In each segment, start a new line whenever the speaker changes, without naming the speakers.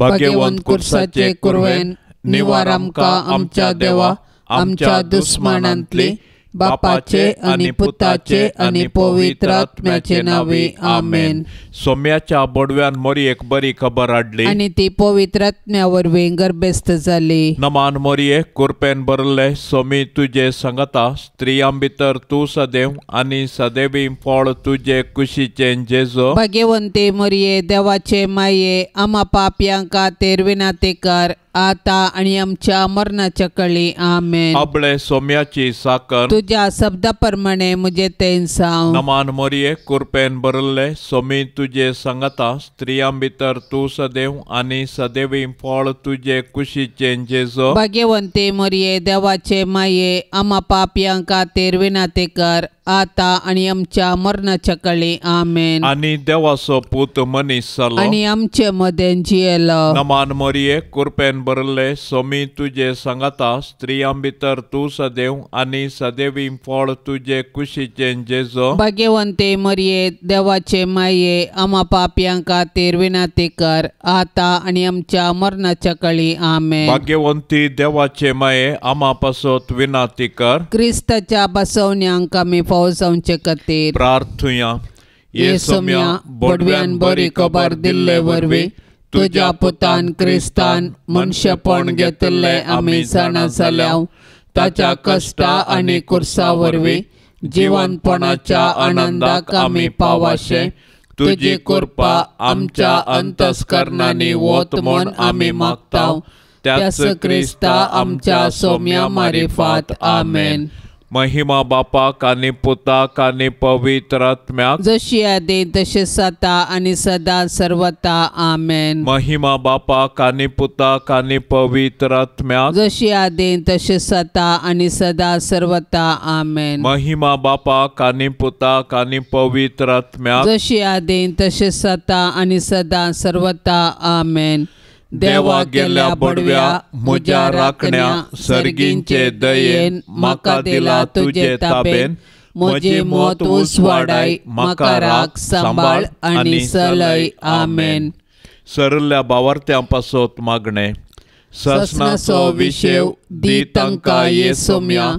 भाग्यवंत कुर्साचे कुरवेन निवार आमकां आमच्या देवा आमच्या दुस्मानांतली बापाचे आनी पुताचे आनी पवित्र आत्म्याचे नावे आमेन.
सोम्याच्या बोडव्यान मोरयेक बरी खबर हाडली
आनी ती पवित्र आत्म्या वरवीं गर्भस्थ जाली.
नमान मोरये कुरपेन भरले सोमी तुजे संगता स्त्रियां भितर तूं सदैव आनी सदैवी फळ तुजे कुशीचें जेजो.
भाग्यवंती मोरये देवाचे माये आमा पापयां खातीर विनाती कर आता आनी आमच्या मरणाच्या कळी आमेन.
आपले सोम्याची साकर
तुज्या शब्दा प्रमाणे म्हजे तें जावं.
नमान मोरये कुरपेन भरले सोमी तुजे संगता स्त्रियां भितर तूं सदैव आनी सदैवी फळ तुजे कुशीचें जेजो.
भाग्यवंती मोरये देवाचे माये आमा पापयां खातीर विनाती कर आता आनी आमच्या मरणाच्या कळी आमेन.
आनी देवाचो पूत मनीस जालो
आनी आमचे मदें जियेलो.
नमान मोरये कुरपेन भरले सोमी तुजे संगता स्त्रियां भितर तूं सदैव आनी सदैवी फळ तुजे कुशीचें जेजो.
भाग्यवंती मोरये देवाचे माये आमा पापयां खातीर विनाती कर आता आनी आमच्या मरणाच्या कळी आमेन.
भाग्यवंती देवाचे माये आमा पासत विनाती कर.
क्रिस्ताच्या बसवण्यांक आमी फावो जावचे खातीर
प्रार्थुया.
ये सोम्या बोडव्यान बरी खबर दिल्ले वरवीं तुज्या पुतान क्रिस्तान मनशेपण घेतिल्लें आमी जाणा जाल्या. ताच्या कश्टा आनी कुर्सा वरवीं जिवनपणाच्या आनंदाक आमी पावाशे तुजी कृपा आमच्या अंतस्करणांनी वत म्हूण आमी मागता. त्याच क्रिस्ता आमच्या सोम्या मारिफात आमेन.
महिमा बापाक आनी पुताक आनी पवित्र आत्म्याक
जशी आदी तशी सता आनी सदा सर्वता आमेन.
महिमा बापाक आनी पुताक आनी पवित्र आत्म्याक
जशी आदी तशी सता आनी सदा सर्वता आमेन.
महिमा बापाक आनी पुताक आनी पवित्र आत्म्याक
जशी आदी तशी सता आनी सदा सर्वता आमेन.
देवा गेल्या बडव्या म्हज्या राखण्या सर्गींचे दयेन म्हाका दिला तुजे ताबेन
म्हजी मत उसवाडाय म्हाका राख सांबाळ आनी सलय आमेन.
सरल्या बावार्थ्यां पासत मागणें.
ससनाचो विशेव दी तांकां ये सोम्या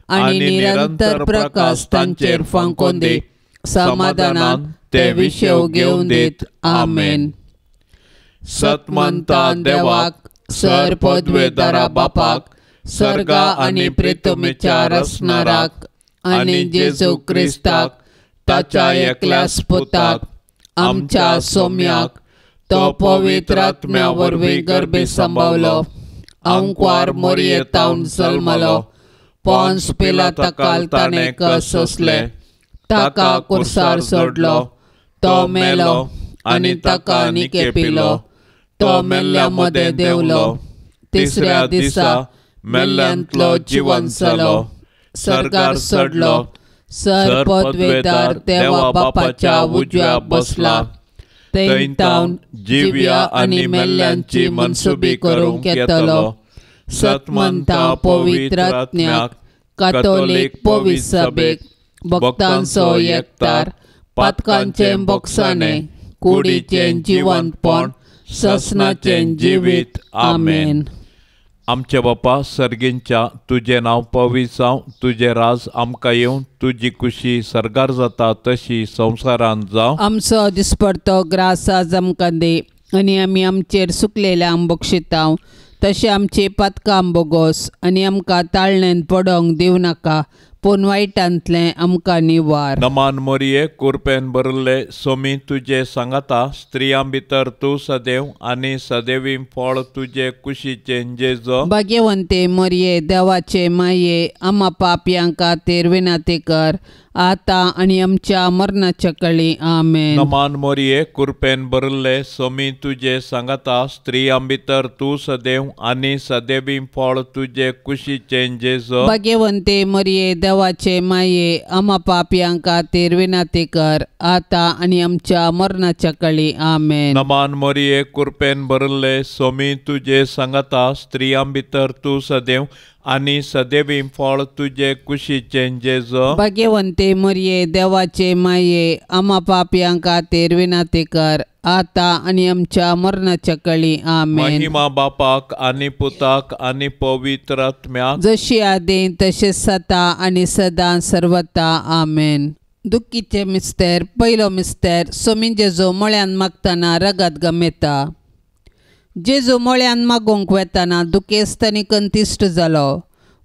आनी निरंतर प्रकाश तांचेर फांकोन दी. समाधानान ते विशेव घेवन दीत आमेन.
सतमंता देवाक
सर पदवेदारा बापाक सर्गा आनी प्रितमीच्या रसनाराक आनी जेजू क्रिस्ताक ताच्या एकल्याच पुताक आमच्या सोम्याक तो पवित्र आत्म्या वरवीं गर्भे सांबावलो अंकवार मोरयेतावन जल्मलो पोन्स पिलाता ताणें कस सोंसले ताका कुर्सार सोडलो तो मेलो आनी ताका निकेपिलो तो मेल्ल्या मदें देंवलो तिसऱ्या दिसा
मेल्ल्यांतलो जिवन जालो
सर्गार चडलो सर पदवेदार देवा बापाच्या उजव्या बसला थंय तावन
जिव्या आनी मेल्ल्यांची मनसुबी करूंक येतलो.
सतमंता पवित्र आत्म्याक कातोलीक पवित्र सभेक भक्तांचो एकतार पातकांचें बोगसाणें कुडीचें जिवंतपण ससनाचें जिवीत आमेन.
आमचे बापा सर्गींच्या तुजें नांव पवित्र जावं, तुजें राज आमकां येवं, तुजी कुशी सर्गार जाता तशी संवसारांत जावं.
आमचो दिसपडतो ग्रास आज आमकां दी आनी आमी आमचेर सुकलेल्या बक्षितांव तशें आमची पातकां बोगोस आनी आमकां ताळणेन पडोंक दिवं नाका पूण वायटांतलें आमकां निवार.
नमान मोरये कुरपेन भरिल्ले सोमी तुजे सांगाता स्त्रियां भितर तूं सदैव आनी सदैवी फळ तुजे कुशीचें जेजो.
भाग्यवंते मोरये देवाचे माये आमा पापयां खातीर विनंती कर आतां आनी आमच्या मरणाच्या कळी आमेन.
नमान मोरये कुरपेन भरिल्ले सोमी तुजे सांगाता स्त्रियां भितर तूं सदैव आनी सदैवी फळ तुजे कुशीचें जेजो.
भाग्यवंते मोरये देवाचे माये आमा पापयां खातीर विनंती कर आतां आनी आमच्या मरणाच्या कळी आमेन.
नमान मोरये कुरपेन भरिल्ले सोमी तुजे सांगाता स्त्रियां भितर तूं सदैव आनी सदैवी फळ तुजे कुशीचें जेजो.
भाग्यवंते भाग्यवंते मरये देवाचे माये आमा पापयां खातीर विनंती कर आतां आनी आमच्या मरणाच्या कळी. आमेन.
महिमा बापाक आनी पुताक आनी पवित्र आत्म्याक,
जशी आदी तशें सता आनी सदां सर्वता. आमेन. दुखीचे मिस्तेर. पयलो मिस्तेर. सोमी जेजू मळ्यान मागतना रगत गमेता. जेजू मळ्यान मागूंक वेतना दुखेस्त आनी कंतिश्ट जालो.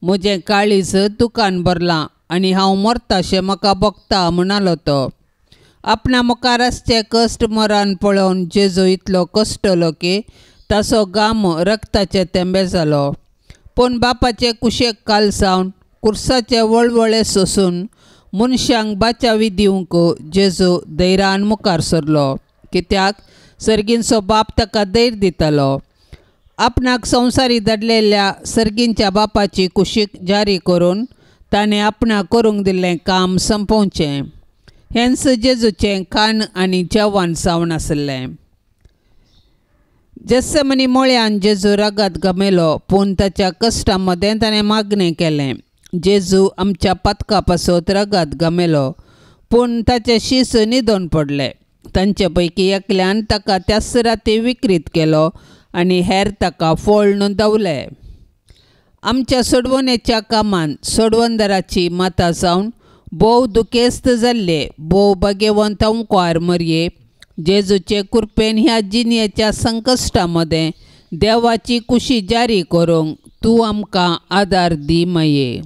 म्हजें काळीज दुकान भरलां आनी हांव मरताशें म्हाका भोगता म्हणालो तो. आपणा मुखार आसचे कश्ट मरण पळोवन जेजू इतलो कश्टलो की ताचो घाम रक्ताचे तेंबे जालो. पूण बापाचे कुशेक काल जावन कुर्साचे वळवळे सोसून मनशांक बाचावी दिवंक जेजू धैर्यान मुखार सरलो, कित्याक सर्गींचो बाप ताका धैर्य दितालो. आपणाक संवसारी धाडलेल्या सर्गींच्या बापाची कुशीक जारी करून ताणें आपणाक करूंक दिल्लें काम संपोवचें. हेंच जेजूचें खाण आनी जेवण जावन आसलें. जेस्समनी मळ्यान जेजू रगत गमेलो, पूण ताच्या कश्टां मदें ताणें मागणें केलें. जेजू आमच्या पातका पासत रगत गमेलो, पूण ताचे शीस न्हिदोन पडले. तांचे पैकी एकल्यान ताका त्याच राती विक्रीत केलो आनी हेर ताका फोळ्ण दवले. आमच्या सोडवणेच्या कामांत सोडवणदाराची माता जावन भोव दुखेस्त जाल्ले भोव भाग्यवंत अंकुआर मरये जेजूचे कृपेन ह्या जिणेच्या संकश्टा मदें देवाची कुशी जारी करूंक तूं आमकां आदार दी माये.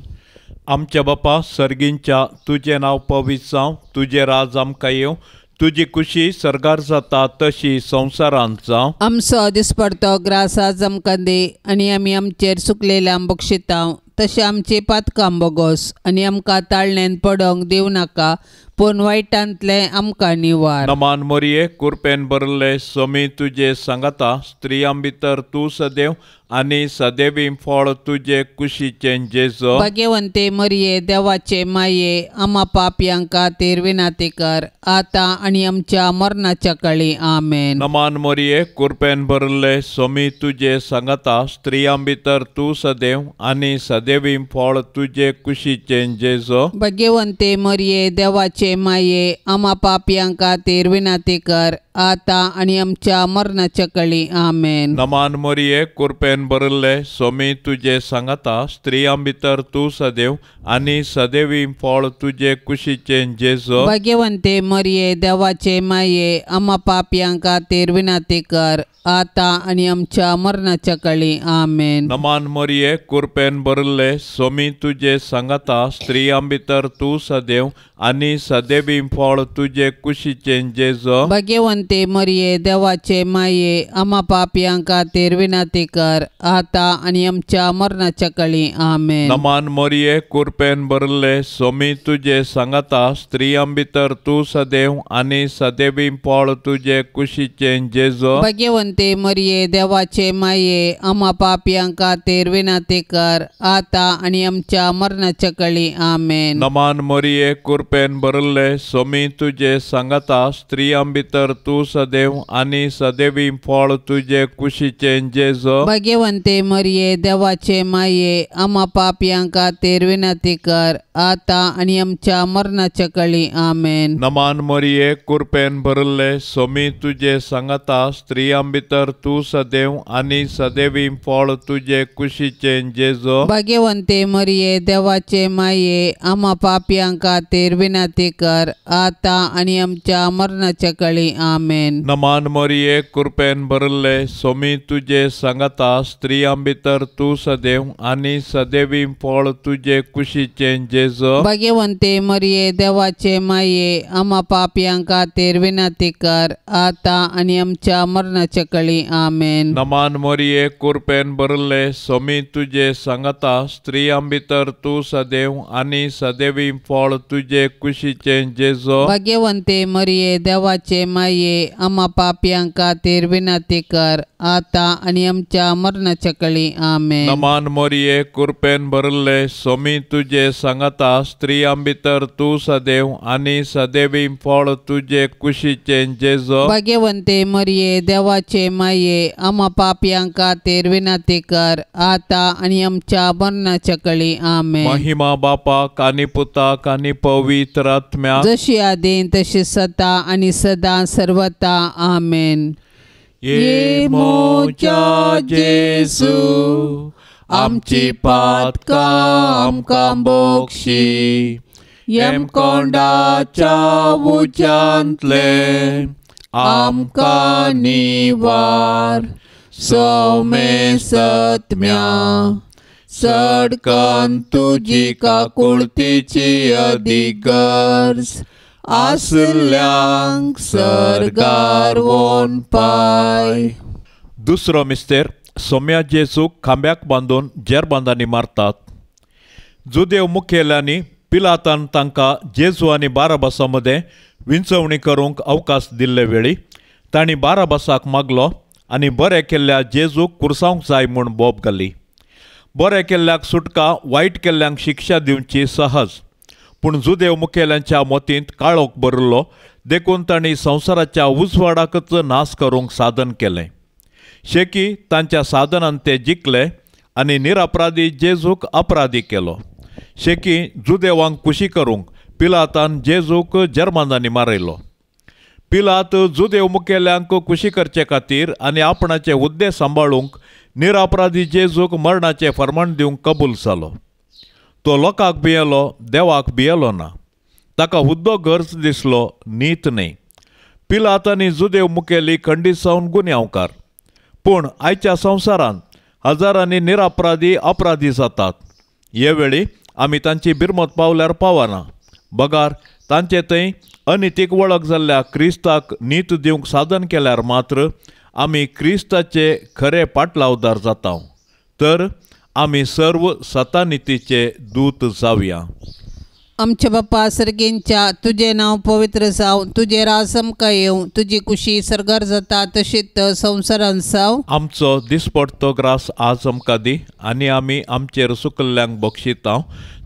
आमच्या बापा सर्गींच्या, तुजें नांव पवित्र जावं, तुजें राज आमकां येवं, तुजी कुशी सर्गार जाता तशी संवसारांत जावं.
आमचो दिसपडतो ग्रास आज आमकां दी आनी आमी आमचेर सुकलेल्या बक्षितांव तशें आमची पातकां बोगोस आनी आमकां ताळण्यान पडोंक दिवं नाका, पूण वायटांतलें आमकां निवार.
नमान मोरये, कुरपेन भरले सोमी तुजे सांगाता, स्त्रियां भितर तूं सदैव आनी सदैवी फळ तुजे कुशीचें जेजू.
भाग्यवंते मरये देवाचे माये आमा पापयां खातीर विनंती कर आतां आनी आमच्या मरणाच्या काळी. आमेन.
नमान मोरये, कुरपेन भरले सोमी तुजे सांगाता, स्त्रियां भितर तूं सदैव आनी सदैवी फळ तुजे कुशीचें जेजू.
भाग्यवंते मरये देवाचे माये आमा पापयां खातीर विनंती कर आतां आनी आमच्या मरणाच्या काळी. आमेन.
नमान मोरये, कुरपेन भरले सोमी तुजे सांगाता, स्त्रियां भितर तूं सदैव आनी सदैवी फळ तुजे कुशीचें जेजू.
भाग्यवंते मरये देवाचे माये आमा पापयां खातीर विनंती कर आतां आनी आमच्या मरणाच्या काळी. आमेन.
नमान मोरये, कुरपेन भरले सोमी तुजे सांगाता, स्त्रियां भितर तूं सदैव आनी सदैवी फळ तुजे कुशीचें जेजू.
भाग्यवंते मरये देवाचे माये आमा पापयां खातीर विनंती कर आतां आनी आमच्या मरणाच्या काळी. आमेन.
नमान मोरये, कुरपेन भरले सोमी तुजे सांगाता, स्त्रियां भितर तूं सदैव आनी सदैवी फळ तुजे कुशीचें जेजू.
भाग्यवंते मरये देवाचे माये आमा पापयां खातीर विनंती कर आतां आनी आमच्या मरणाच्या काळी. आमेन.
नमान मोरये, कुरपेन भरले सोमी तुजे सांगाता, स्त्रियां भितर तूं सदैव आनी सदैवी फळ तुजे कुशीचें जेजू.
भाग्यवंते मरये देवाचे माये आमा पापयां खातीर विनंती कर आतां आनी आमच्या मरणाच्या काळी. आमेन.
नमान मोरये, कुरपेन भरले सोमी तुजे सांगाता, स्त्रियां भितर तूं सदैव आनी सदैवी फळ तुजे कुशीचें जेजू.
भाग्यवंते मरये देवाचे माये आमा पापयां खातीर विनंती कर आतां आनी आमच्या मरणाच्या काळी. आमेन.
नमान मोरये, कुरपेन भरले सोमी तुजे सांगाता, स्त्रियां भितर तूं सदैव आनी सदैवी फळ तुजे कुशीचें जेजू.
भाग्यवंते मरये देवाचे माये आमा पापयां खातीर विनंती कर आतां आनी आमच्या मरणाच्या काळी. आमेन.
नमान मोरये, कुरपेन भरले सोमी तुजे सांगाता, स्त्रियां भितर तूं सदैव आनी सदैवी फळ तुजे कुशीचें कुशीचें जेजो।
भाग्यवंते मरिये देवाचे माये आमा पापयां खातीर विनंती कर आतां आनी आमच्या मरणाच्या कळी। आमेन।
नमान मोरये कृपेन भरले सोमी तुजे सांगाता स्त्रियां भितर तूं सदैव आनी सदैवी फळ तुजे कुशीचें जेजो।
भाग्यवंते मरिये देवाचे माये आमा पापयां खातीर विनंती कर आतां आनी आमच्या मरणाच्या कळी। आमेन।
महिमा बापाक आनी पुताक आनी पवित्र आत्म्याक
जशी आदीं तशी सदा आनी सदां सर्वता। आमेन।
ये मोजा जेजू आमची पातकां आमकां बोक्षी यमकोंडाच्या उज्यांतले आमकां निवार सौमे सत्म्या सडकन तुजी काकुळतीची अदीक गरज आसल्यांक सर्गार वोन पाय। दुसरो मिस्तेर सोम्या जेजूक खांब्याक बांदून जेरबांदांनी मारतात। जुदेव मुखेल्यांनी पिलातान तांकां जेजू आनी बाराबासा मदें विंचवणी करूंक अवकाश दिल्ले वेळी तांणी बाराबासाक मागलो आनी बरें केल्ल्या जेजूक कुर्सावंक जाय म्हूण बोब घाली। बरें केल्ल्याक सुटका वायट केल्ल्यांक शिक्षा दिवची सहज, पूण जुदेव मुखेल्यांच्या मतींत काळोख भरिल्लो देखून तांणी संवसाराच्या उजवाडाकच नाश करूंक साधन केलें। शेकी तांच्या साधनान ते जिखले आनी निरपराधी जेजूक अपराधी केलो। शेकी जुदेवांक खुशी करूंक पिलातान जेजूक जर्मनांनी मारयलो। पिलात जुदेव मुखेल्यांक खुशी करचे खातीर आनी आपणाचे हुद्दे सांबाळूंक निरपराधी जेजूक मरणाचें फर्माण दिवंक कबूल जालो। तो लोकांक भियेलो, देवाक भियेलो ना। ताका हुद्दो गरज दिसलो, नीत न्हय। पिलात आनी जुदेव मुखेली खंडीत जावन गुन्यांवकार, पूण आयच्या संवसारांत हजारांनी निरपराधी अपराधी जातात। हे वेळी आमी तांची बिरमत पावल्यार पावना, बगार तांचे थंय अनितीक वळख जाल्ल्या क्रिस्ताक नीत दिवंक साधन केल्यार मात्र आमी क्रिस्ताचे खरे पाटलावदार जाता। तर आमी सर्व सतानितीचे दूत जावया।
आमच्या बापा सर्गेंच्या तुजें नांव पवित्र जावं, तुजें राज आमकां येवं, तुजी कुशी सर्गार जाता तशीच संवसारांत जावं।
आमचो दिसपडतो ग्रास आज आमकां दी आनी आमी आमचेर सुकल्ल्यांक बक्षिता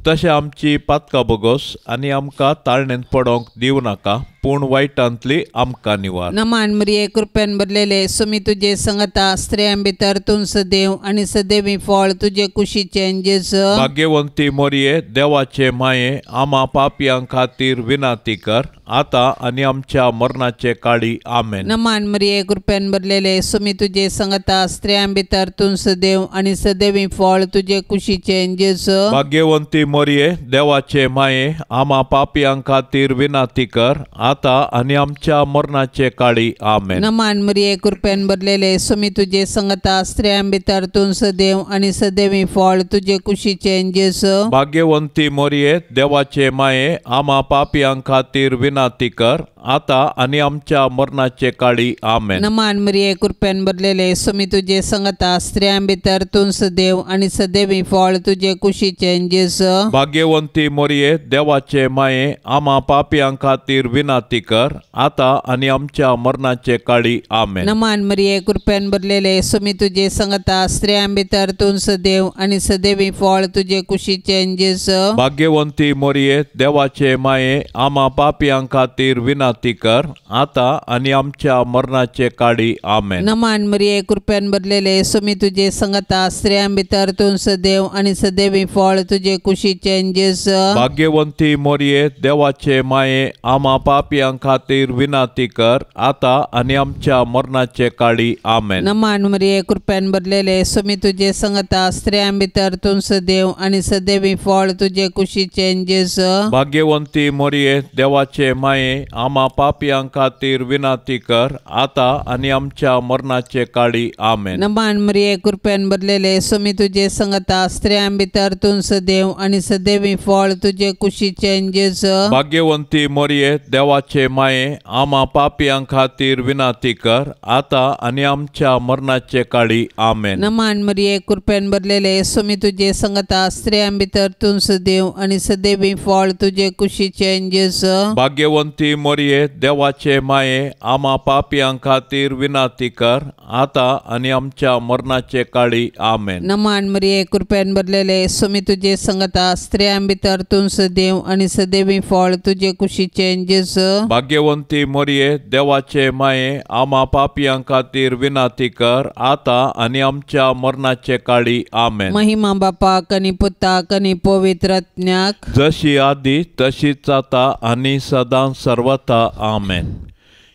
तशें आमची पातकां बोगोस आनी आमकां ताळणेंत पडोंक दिवं नाका, पूण वायटांतली आमकां निवार।
नमान मरिये कृपेन भरलेले सुमी तुजे संगता स्त्रियां भितर तूं सदैव आनी सदैवी फळ तुजे कुशीचें जेजू।
भाग्यवंती मोरये देवाचे माये आमा पापयां खातीर विनंती कर आतां आनी आमच्या मरणाचे काळी। आमेन।
नमान मरिये कृपेन भरलेले सुमी तुजे संगता स्त्रियां भितर तूं सदैव आनी सदैवी फळ तुजे कुशीचें जेजू।
भाग्यवंती मोरये देवाचे माये आमा पापयां खातीर विनंती कर आतां आनी आमच्या मरणाचे काळी। आमेन।
नमान मरिये कृपेन भरलेले सुमी तुजे संगता स्त्रियां भितर तूं सदैव आनी सदैवी फळ तुजे कुशीचें जेजू।
भाग्यवंती मोरये देवाचे माये आमा पापयां खातीर विनंती कर आतां आनी आमच्या मरणाचे काळी। आमेन।
नमान मरिये कृपेन भरलेले सुमी तुजे संगता स्त्रियां भितर तूं सदैव आनी सदैवी फळ तुजे कुशीचें जेजू।
भाग्यवंती मोरये देवाचे माये आमा पापयां खातीर विनंती कर आतां आनी आमच्या मरणाचे काळी। आमेन।
नमान मरिये कृपेन भरलेले सुमी तुजे संगता स्त्रियां भितर तूं सदैव आनी सदैवी फळ तुजे कुशीचें जेजू।
भाग्यवंती मोरये देवाचे माये आमा पापयां खातीर विनंती कर आतां आनी आमच्या मरणाचे काळी। आमेन।
नमान मरिये कृपेन भरलेले सुमी तुजे संगता स्त्रियां भितर तूं सदैव आनी सदैवी फळ तुजे कुशीचें जेजू।
भाग्यवंती मोरये देवाचे माये आमा पापयां खातीर विनंती कर आतां आनी आमच्या मरणाचे काळी। आमेन।
नमान मरिये कृपेन भरलेले सुमी तुजे संगता स्त्रियां भितर तूं सदैव आनी सदैवी फळ तुजे कुशीचें जेजू।
भाग्यवंती मोरये देवाचे माये आमा पापयां खातीर विनंती कर आतां आनी आमच्या मरणाचे काळी। आमेन।
नमान मरिये कृपेन भरलेले सुमी तुजे संगता स्त्रियां भितर तूं सदैव आनी सदैवी फळ तुजे कुशीचें जेजू.
भाग्यवंती मोरये देवाचे माये आमा पापयां खातीर विनाती कर आतां आनी आमच्या मरणाचे काळी. आमेन.
नमान मरिये कृपेन भरलेले स्वामी तुजे संगता स्त्रियां भितर तूं सदैव आनी सदैवी फळ तुजे कुशीचें जेजू.
भाग्यवंती मोरये देवाचे माये आमा पापयां खातीर विनाती कर आतां आनी आमच्या मरणाचे काळी. आमेन.
नमान मरिये कृपेन भरलेले स्वामी तुजे संगता स्त्रियां भितर तूं सदैव आनी सदैवी फळ तुजे कुशीचें जेजू.
भाग्यवंती मोरये देवाचे माये आमा पापयां खातीर विनाती कर आतां आनी आमच्या मरणाचे काळी. आमेन.
महिमा बापाक आनी पुताक आनी पवित्र आत्म्याक,
जशी आदी तशीच आतां आनी सदां सर्वथा. आमेन.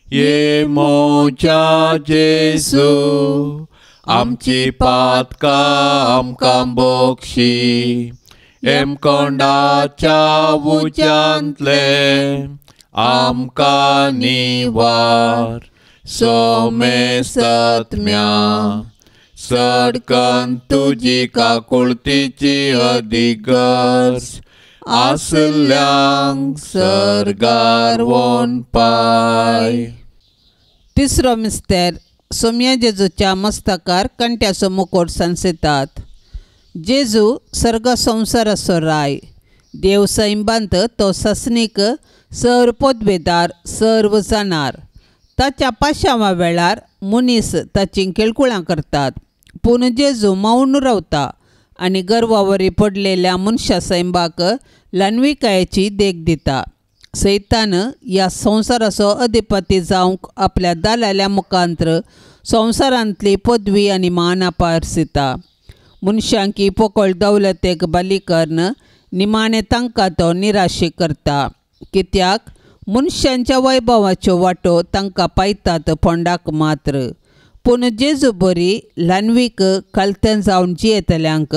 ये मोच्या जेजू आमची पातकां आमकां बोक्षी, एमकोंडाच्या उज्यांतले आमकां निवार, सोमेसत्म्या सडकन तुजी काकुळतीची अधिगर्ज आसल्यांक सर्गार वोन पाय.
तिसरो मिस्तेर सोम्या जेजूच्या मस्तकार कंट्याचो मुकोट सांसयतात. जेजू सर्ग संवसाराचो राय, देव सैंबांत तो सासणीक सर्व पदवेदार सर्व जाणार. ताच्या पाशांवा वेळार मनीस ताचीं खेळकुळां करतात, पूण जेजू मौन रावता आनी गर्वावरी पडलेल्या मनशा सैंबाक ल्हानविकायेची देख दिता. सैतान ह्या संवसाराचो अधिपती जावंक आपल्या दालाल्या मुखांत्र संवसारांतली पदवी आनी मान पारसिता. मनशांकी पोकळ दौलतेक बली करून निमाणें तांकां तो निराशी करता, कित्याक मनशांच्या वैभवाच्यो वाटो तांकां पायतात फोंडाक मात्र. पूण जेजू बरी ल्हानवीक खालतें जावन जियेतल्यांक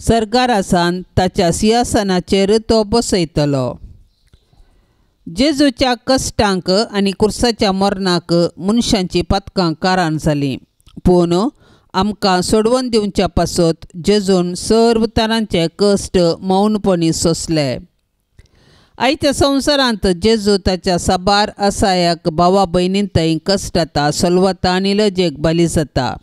सरकारासान ताच्या सिंहासनाचेर तो बसयतलो. जेजूच्या कश्टांक आनी कुर्साच्या मरणाक मनशांची पातकां कारण जालीं, पूण आमकां सोडवून दिवच्या पासत जेजून सर्व तरांचे कश्ट मौनपणी सोंसले. आयच्या संवसारांत जेजू ताच्या साबार असायाक भावा भयणीं थंय कश्टता सलवता आनी लजेक बली जाता.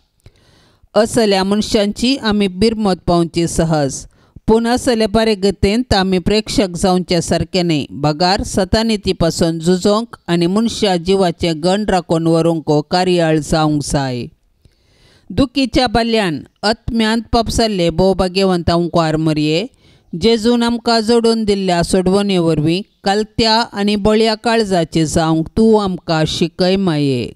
असल्या मनशांची आमी बिरमत पावची सहज, पूण असले परिगतेंत आमी प्रेक्षक जावचे सारकें न्हय, बगार सतानिती पासून झुजोंक आनी मनशा जिवाचें गण राखून व्हरूंक कार्याळ जावंक जाय. दुखीच्या बाल्यान आत्म्यांत पापसल्ले भोव भाग्यवंत अंकुआर मरये जेजून आमकां जोडून दिल्ल्या सोडवणे वरवीं कालत्या आनी बळया काळजाचे जावंक तूं आमकां शिकय माये.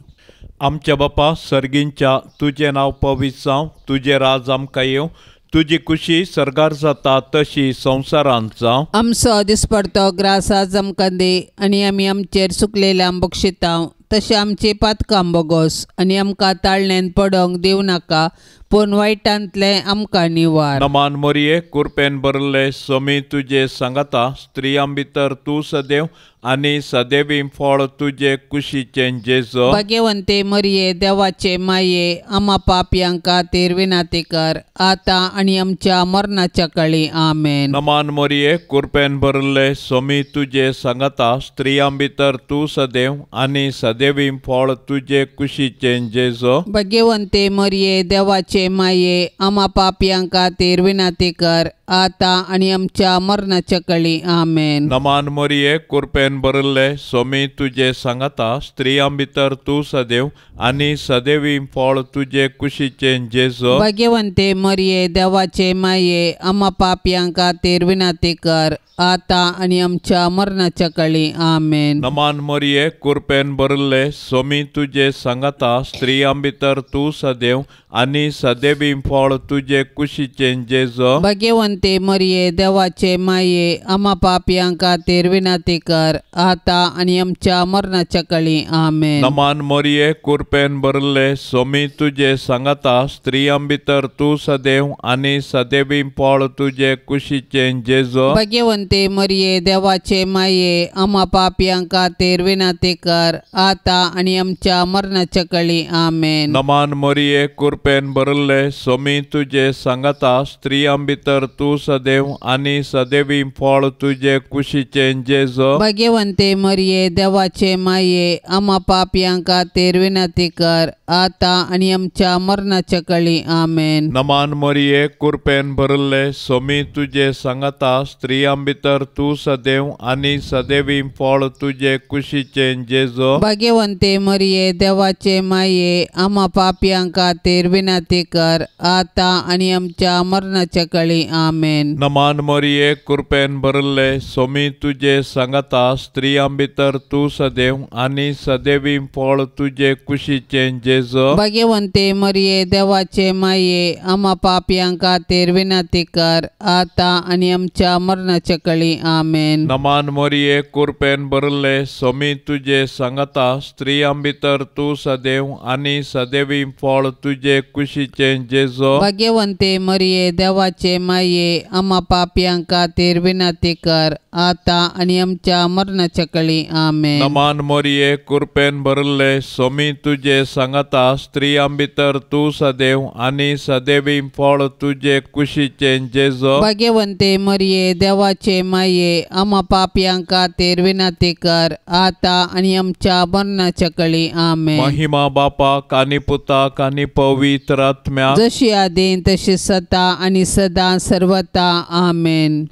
आमच्या बापा सर्गींच्या तुजें नांव पवित्र जावं, तुजें राज आमकां येवं, तुजी खुशी सर्गार जाता तशी संवसारांत जावं.
आमचो दिसपडतो ग्रास आज आमकां दी आनी आमी आमचेर सुकलेल्या बक्षितांव तशें आमची पातकां बोगोस आनी आमकां ताळण्यान पडोंक दिवं नाका, पूण वायटांतलें आमकां निवार.
नमान मोरये कुरपेन भरले स्वामी तुजे सांगाता, स्त्रियां भितर तूं सदैव आनी सदैवी फळ तुजे कुशीचें जेजू.
भाग्यवंते मरये देवाचे माये आमा पापयां खातीर विनाती कर आतां आनी आमच्या मरणाच्या काळी. आमेन.
नमान मोरये कुरपेन भरले स्वामी तुजे सांगाता, स्त्रियां भितर तूं सदैव आनी सदैवी फळ तुजे कुशीचें जेजू.
भाग्यवंते मरये देवाचे माये आमा पापयां खातीर विनाती कर आतां आनी आमच्या मरणाच्या काळी. आमेन.
नमान मोरये कुरपेन भरले स्वामी तुजे सांगाता, स्त्रियां भितर तूं सदैव आनी सदैवी फळ तुजे कुशीचें जेजू.
भाग्यवंते मरये देवाचे माये आमा पापयां खातीर विनाती कर आतां आनी आमच्या मरणाच्या काळी. आमेन.
नमान मोरये कुरपेन भरले स्वामी तुजे सांगाता, स्त्रियां भितर तूं सदैव आनी सदैवी फळ तुजे कुशीचें जेजू.
भाग्यवंते मरये देवाचे माये आमा पापयां खातीर विनाती कर आतां आनी आमच्या मरणाच्या काळी. आमेन.
नमान मोरये कुरपेन भरले स्वामी तुजे सांगाता, स्त्रियां भितर तूं सदैव आनी सदैवी फळ तुजे कुशीचें जेजू.
भाग्यवंते मरये देवाचे माये आमा पापयां खातीर विनाती कर आतां आनी आमच्या मरणाच्या काळी. आमेन.
नमान मोरये कुरपेन कृपेन भरले सोमी तुजे सांगाता स्त्रियां भितर तूं सदैव आनी सदैवी फळ तुजे कुशीचें जेजू।
भाग्यवंते मरिये देवाचे माये आमा पापयां खातीर विनंती कर आतां आनी आमच्या मरणाच्या कळी आमेन।
नमान मरिये कृपेन भरले सोमी तुजे सांगाता स्त्रियां भितर तूं सदैव आनी सदैवी फळ तुजे कुशीचें जेजू।
भाग्यवंते मरिये देवाचे माये आमा पापयां खातीर विनंती कर आतां आनी आमच्या मरणाच्या कळी आमेन।
नमान मरिये कृपेन भरले सोमी तुजे सांगाता स्त्रियां भितर तूं सदैव आनी सदैवी फळ तुजे कुशीचें जेजू।
भाग्यवंते मरिये देवाचे माये आमा पापयां खातीर विनंती कर आतां आनी आमच्या मरणाच्या कळी आमेन।
नमान मरिये कृपेन भरले सोमी तुजे सांगाता स्त्रियां भितर तूं सदैव आनी सदैवी फळ तुजे कुशीचें जेजू।
भाग्यवंते मरिये देवाचे माये आमा पापयां खातीर विनंती कर आतां आनी आमच्या मरणाच्या कळी आमेन।
नमान मरिये कृपेन भरले सोमी तुजे सांगाता स्त्रियां भितर तूं सदैव आनी सदैवी फळ तुजे कुशीचें जेजू।
भाग्यवंते मरिये देवाचे माये आमा पापयां खातीर विनंती कर आतां आनी आमच्या मरणाच्या कळी आमेन।
महिमा बापाक आनी पुताक आनी पवित्र आत्म्याक
जशी आदीन तशी सदा आनी सदा सर्वता आमेन।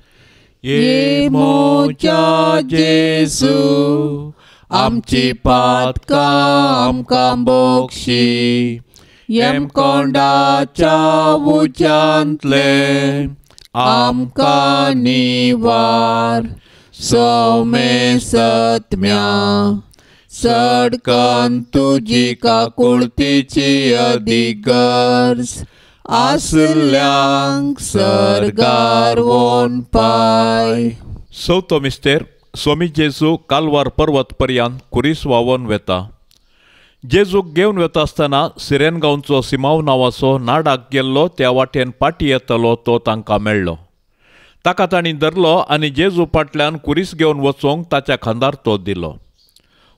ये मोजा जेजू आमची पातकां आमकां बोक्षी यमकोंडाच्या उज्यांतले आमकां निवार सौमे सत्म्या सडकन तुजी काकुळतीची अधिगर्ज आसल्यांक सर्गार वोन पाय। चवथो मिस्तेर स्वामी जेजू कालवार पर्वत पर्यंत कुरीस व्हांवोन वेता। जेजूक घेवन वेता आसतना सिरेन गांवचो सिमाव नांवाचो नाडाक गेल्लो त्या वाटेन पाटी येतलो तो तांकां मेळ्ळो। ताका तांणी धरलो आनी जेजू फाटल्यान कुरीस घेवन वचूंक ताच्या खांदार तो दिलो।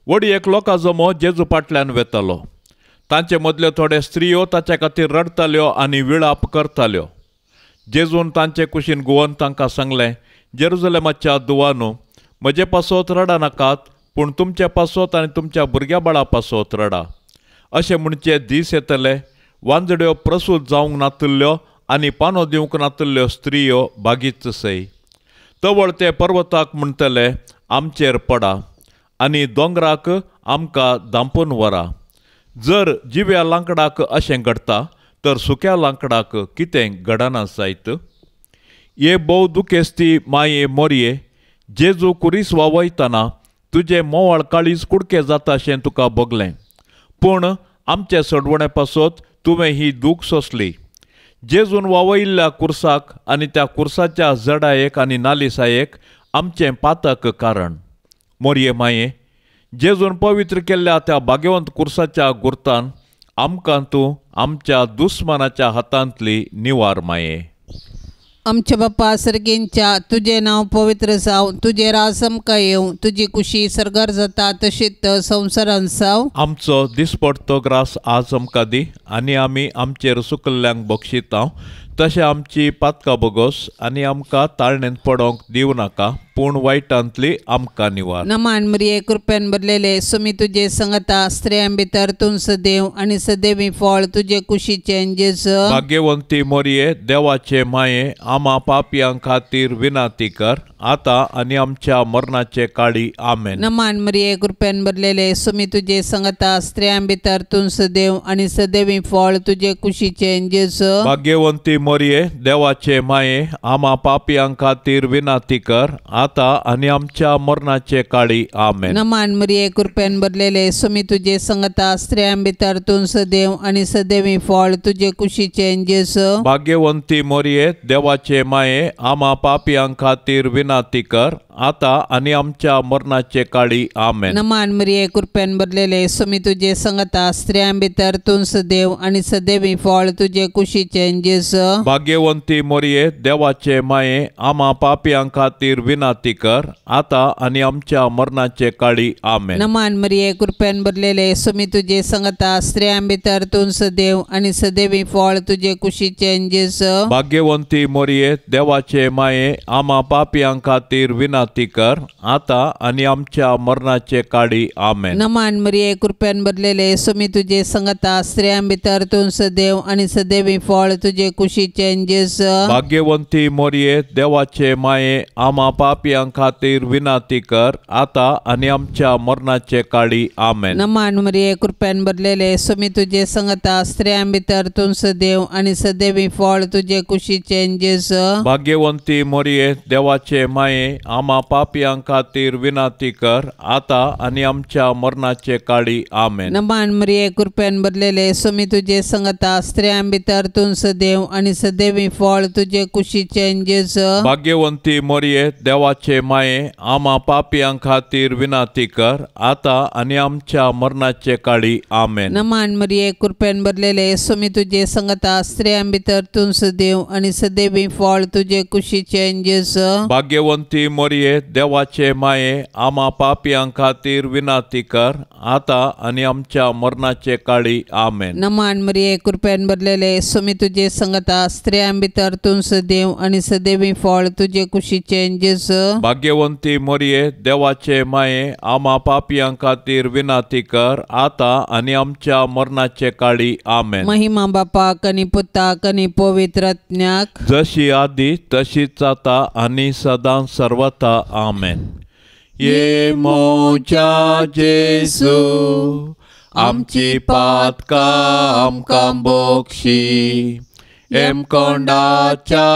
व्हडी एक लोकां जमो जेजू फाटल्यान वेतालो। तांचे मदल्यो थोडे स्त्रियो ताच्या खातीर रडटाल्यो आनी विळाप करताल्यो। जेजून तांचे कुशीन गुवन तांकां सांगलें, जेरुजलेमाच्या दुवानू म्हजे पासत रडा नाकात, पूण तुमचे पासत आनी तुमच्या भुरग्या बाळा पासत रडा। अशें म्हणचे दीस येतले वांजड्यो प्रसूत जावंक नातिल्ल्यो आनी पानो दिवंक नातिल्ल्यो स्त्रियो बागीच सय तवळ ते पर्वताक म्हणटले आमचेर पडा आनी दोंगराक आमकां धांपून व्हरा। जर जिव्या लांकडाक अशें घडटा तर सुक्या लांकडाक कितें घडना जायत। हे भोव दुखेस्ती माये मोरये जेजू कुरीस वावयतना तुजें मोवाळ काळीज कुडके जाता अशें तुका भोगलें, पूण आमचे सडवणे पासत तुवें ही दूख सोंसली। जेजून वावयिल्ल्या कुर्साक आनी त्या कुर्साच्या जडायेक आनी नालिसायेक आमचें पातक कारण। मोरये माये जेजून पवित्र केल्ल्या त्या भाग्यवंत कुर्साच्या गुर्तान आमकां तूं आमच्या दुस्मानाच्या हातांतली निवार माये।
आमच्या बापा सर्गींच्या तुजें नांव पवित्र जावं, तुजें राज आमकां येवं, तुजी कुशी सर्गार जाता तशीच संवसारांत जावं।
आमचो दिसपडतो ग्रास आज आमकां दी आनी आमी आमचेर सुकल्ल्यांक बक्षिता तशें आमची पातकां बोगोस आनी आमकां ताळणेंत पडोंक दिवं नाका, पूण वायटांतली आमकां निवार।
नमान मरिये कृपेन भरलेले सुमी तुजे संगता स्त्रियां भितर तूं सदैव आनी सदैवी फळ तुजे कुशीचें जेजू।
भाग्यवंती मोरये देवाचे माये आमा पापयां खातीर विनंती कर आतां आनी आमच्या मरणाचे काळी आमेन।
नमान मरिये कृपेन भरलेले सुमी तुजे संगता स्त्रियां भितर तूं सदैव आनी सदैवी फळ तुजे कुशीचें जेजू।
भाग्यवंती मोरये देवाचे माये आमा पापयां खातीर विनंती कर आतां आनी आमच्या मरणाचे काळी आमेन।
नमान मरिये कृपेन भरलेले सुमी तुजे संगता स्त्रियां भितर तूं सदैव आनी सदैवी फळ तुजे कुशीचें जेजू।
भाग्यवंती मोरये देवाचे माये आमा पापयां खातीर विनंती कर आतां आनी आमच्या मरणाचे काळी आमेन.
नमान मरिये कृपेन भरलेले स्वामी तुजे संगता, स्त्रियां भितर तूं सदैव आनी सदैवी फळ तुजे कुशीचें जेजू.
भाग्यवंती मोरये देवाचे माये, आमा पापयां खातीर विनंती कर आतां आनी आमच्या मरणाचे काळी आमेन.
नमान मरिये कृपेन भरलेले स्वामी तुजे संगता, स्त्रियां भितर तूं सदैव आनी सदैवी फळ तुजे कुशीचें जेजू.
भाग्यवंती मोरये देवाचे माये, आमा पापयां खातीर विनंती कर आतां आनी आमच्या मरणाचे काळी आमेन.
नमान मरिये कृपेन भरलेले स्वामी तुजे संगता, स्त्रियां भितर तूं सदैव आनी सदैवी फळ तुजे कुशीचें जेजू.
भाग्यवंती मोरये देवाचे माये, आमा पापयां खातीर विनंती कर आतां आनी आमच्या मरणाचे काळी आमेन.
नमान मरिये कृपेन भरलेले स्वामी तुजे संगता, स्त्रियां भितर तूं सदैव आनी सदैवी फळ तुजे कुशीचें जेजू.
भाग्यवंती मोरये देवाचे माये, आमा पापयां खातीर विनंती कर आतां आनी आमच्या मरणाचे काळी आमेन.
नमान मरिये कृपेन भरलेले स्वामी तुजे संगता, स्त्रियां भितर तूं सदैव आनी सदैवी फळ तुजे कुशीचें जेजू.
भाग्यवंती मोरये देवाचे माये, आमा पापयां खातीर विनंती कर आतां आनी आमच्या मरणाचे काळी आमेन.
नमान मरिये कृपेन भरलेले स्वामी तुजे संगता, स्त्रियां भितर तूं सदैव आनी सदैवी फळ तुजे कुशीचें जेजू.
भाग्यवंती मोरये देवाचे माये, आमा पापयां खातीर विनंती कर आतां आनी आमच्या मरणाचे काळी आमेन.
नमान मरिये कृपेन भरलेले स्वामी तुजे संगता, स्त्रियां भितर तूं सदैव आनी सदैवी फळ तुजे कुशीचें जेजू.
भाग्यवंती मोरये देवाचे माये, आमा पापयां खातीर विनंती कर आतां आनी आमच्या मरणाचे काळी आमेन.
महिमा बापाक आनी पुताक आनी पवित्र आत्म्याक,
जशी आदी तशीच आतां आनी सदां सर्वथा आमेन. ये मोच्या जेजू, आमची पातकां आमकां बक्षी, हेमकोंडाच्या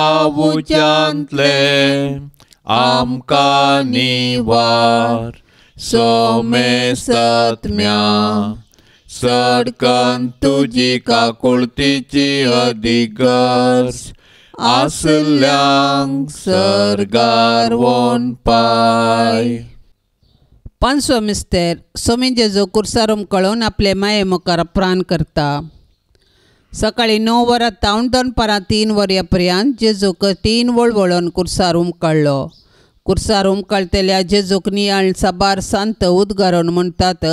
उज्यांतले आमकां निवार, सोमेसत्म्या सडकन तुजी काकुळतीची अधिगर्ज आसल्यांक सर्गार वोन पाय.
पांचवो मिस्तेर स्वामी जेजू कुर्सार उमकळून आपले माये मुखार प्राण करता. सकाळी 9 वरां तावन दनपारां 3 वरां पर्यंत जेजूक 3 वळवळून कुर्सार उमकळ्ळो. कुर्सार उमकळटल्या जेजूक नियाळ साबार सांत उद्गारून म्हणटात,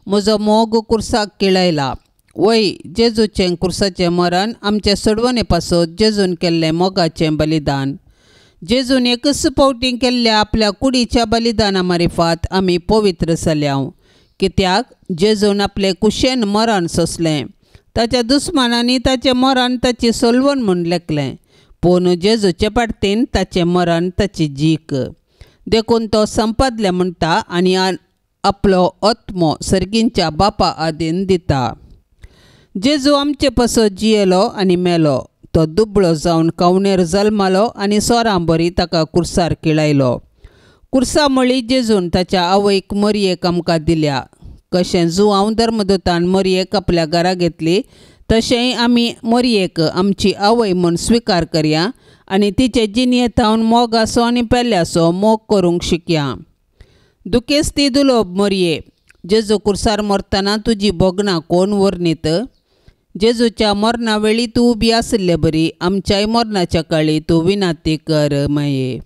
म्हजो मोग कुर्साक किळयला. वय जेजूचें कुर्साचें मरण आमचे सोडवणे पासत जेजून केल्लें मोगाचें बलिदान. जेजून एकच फावटी केल्ल्या आपल्या कुडीच्या बलिदाना मारिफात आमी पवित्र जाल्याव. कित्याक जेजून आपले कुशेन मरण सोंसलें. ताच्या दुस्मानांनी ताचें मरण ताची सोलवण म्हूण लेखलें, पूण जेजूचे पाटतीन ताचें मरण ताची जीक. देखून तो संपादलें म्हणटा आनी आपलो आत्मो सर्गींच्या बापा आदीन दिता. जेजू आमचे पासत जियेलो आनी मेलो. तो दुबळो जावन कवणेर जल्मालो आनी सोरां बरी ताका कुर्सार किळायलो. कुर्सा म्हळी जेजून ताच्या आवयक मोरयेक आमकां दिल्या. कशें जुआंव धर्मदूतान मोरयेक आपल्या घरा घेतली, तशेंय आमी मोरयेक आमची आवय म्हूण स्विकार करया आनी तिचे जिणेंत मोगाचो आनी पेल्याचो मोग करूंक शिकया. दुखेस्ती दुलोब मोरये, जेजू कुर्सार मरतना तुजी भोगणां कोण वर्णीत? जेजूच्या मरणा वेळी तूं उबी आशिल्ले बरी आमच्याय मरणाच्या काळी तूं विनंती कर माये.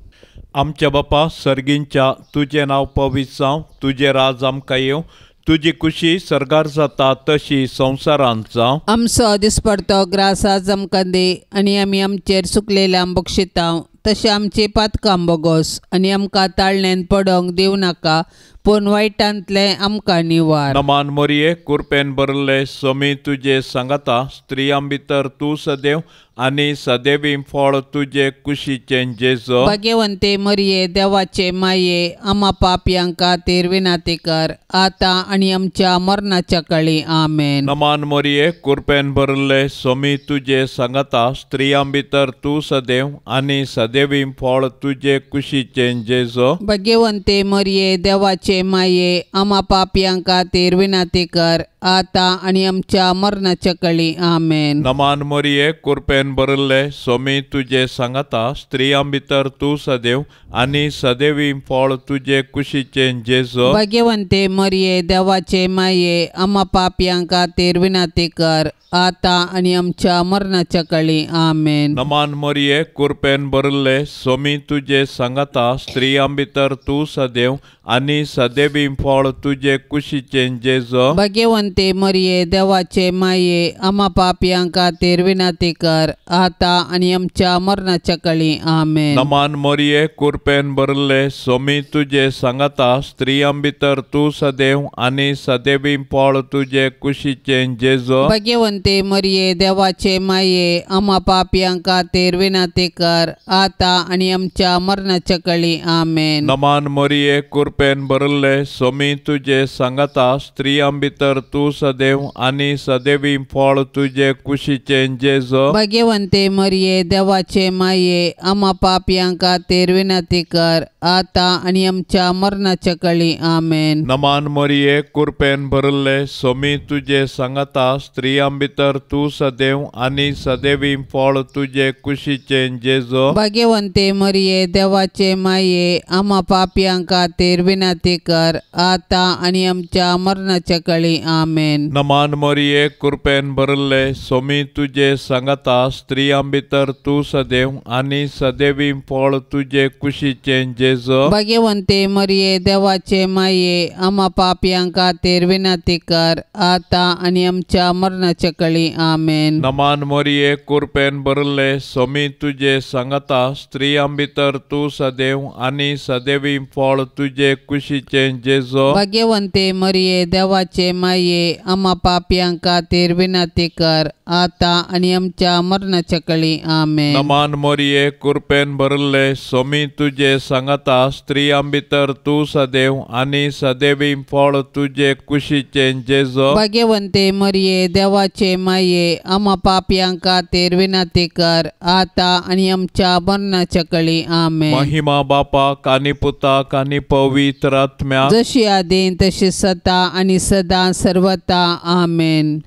आमच्या बापा सर्गींच्या, तुजें नांव पवित्र जावं, तुजें राज आमकां येवं, तुजी कुशी सर्गार जाता तशी संवसारांत जावं.
आमचो दिसपडतो ग्रास आज आमकां दी आनी आमी आमचेर सुकलेल्या बक्षितांव तशें आमची पातकां बोगोस आनी आमकां ताळण्यान पडोंक दिवं नाका, पूण वायटांतलें आमकां निवार.
नमान मोरये कुरपेन भरले स्वामी तुजे सांगाता, स्त्रियां भितर तूं सदैव आनी सदैवी फळ तुजे कुशीचें जेजू.
भाग्यवंते मरिये देवाचे माये, आमा पापयां खातीर विनंती कर आतां आनी आमच्या मरणाच्या काळी आमेन.
नमान मोरये कुरपेन भरले स्वामी तुजे सांगाता, स्त्रियां भितर तूं सदैव आनी सदैवी फळ तुजे कुशीचें जेजू.
भाग्यवंते मरिये देवाचे माये, आमा पापयां खातीर विनंती कर आतां आनी आमच्या मरणाच्या कळी. आमेन.
नमान मोरये कुरपेन भरिल्ले सोमी तुजे सांगाता, स्त्रियां भितर तूं सदैव आनी सदैवी फळ तुजे कुशीचें जेजू.
भाग्यवंते मरिये देवाचे माये, आमा पापयां खातीर विनंती कर, आतां आनी आमच्या मरणाच्या कळी. आमेन.
नमान मोरये कुरपेन भरिल्ले सोमी तुजे सांगाता, स्त्रियां भितर तूं सदैव आनी सदैवी फळ तुजे कुशीचें जेजू.
भाग्यवंते मरिये देवाचे माये, आमा पापयां खातीर विनंती कर, आतां आनी आमच्या मरणाच्या कळी. आमेन.
नमान मोरये कुरपेन भरिल्ले सोमी तुजे सांगाता, स्त्रियां भितर तूं सदैव आनी सदैवी फळ तुजे कुशीचें जेजू.
भाग्यवंते मरिये देवाचे माये, आमा पापयां खातीर विनंती कर, आतां आनी आमच्या मरणाच्या कळी. आमेन.
नमान मोरये कुरपेन भरिल्ले सोमी तुजे सांगाता, स्त्रियां भितर तूं सदैव आनी सदैवी फळ तुजे कुशीचें जेजू.
भाग्यवंते मरिये देवाचे माये, आमा पापयां खातीर विनंती कर, आतां आनी आमच्या मरणाच्या कळी. आमेन.
नमान मोरये कुरपेन भरिल्ले सोमी तुजे सांगाता, स्त्रियां भितर तूं सदैव आनी सदैवी फळ तुजे कुशीचें जेजू.
भाग्यवंते मरिये देवाचे माये, आमा पापयां खातीर विनंती कर, आतां आनी आमच्या मरणाच्या कळी. आमेन.
नमान मोरये कुरपेन भरिल्ले सोमी तुजे सांगाता, स्त्रियां भितर तूं सदैव आनी सदैवी फळ तुजे कुशीचें जेजू.
भाग्यवंते मरिये देवाचे माये, आमा पापयां खातीर विनंती कर, आतां आनी आमच्या मरणाच्या कळी. आमेन.
नमान मोरये कुरपेन भरिल्ले सोमी तुजे सांगाता, स्त्रियां भितर तूं सदैव आनी सदैवी फळ तुजे कुशीचें जेजू.
भाग्यवंते मरिये देवाचे माये, आमा पापयां खातीर विनंती कर, आतां आनी आमच्या मरणाच्या कळी. आमेन.
नमान मोरये कुरपेन भरिल्ले सोमी तुजे सांगाता, स्त्रियां भितर तूं सदैव आनी सदैवी फळ तुजे कुशीचें जेजू.
भाग्यवंते मरिये देवाचे माये, आमा पापयां खातीर विनंती कर, आतां आनी आमच्या मरणाच्या कळी. आमेन.
महिमा बापाक आनी पुताक आनी पवित्र आत्म्याक,
जशी आदीं तशी सदा आनी सदां सर्वता. आमेन.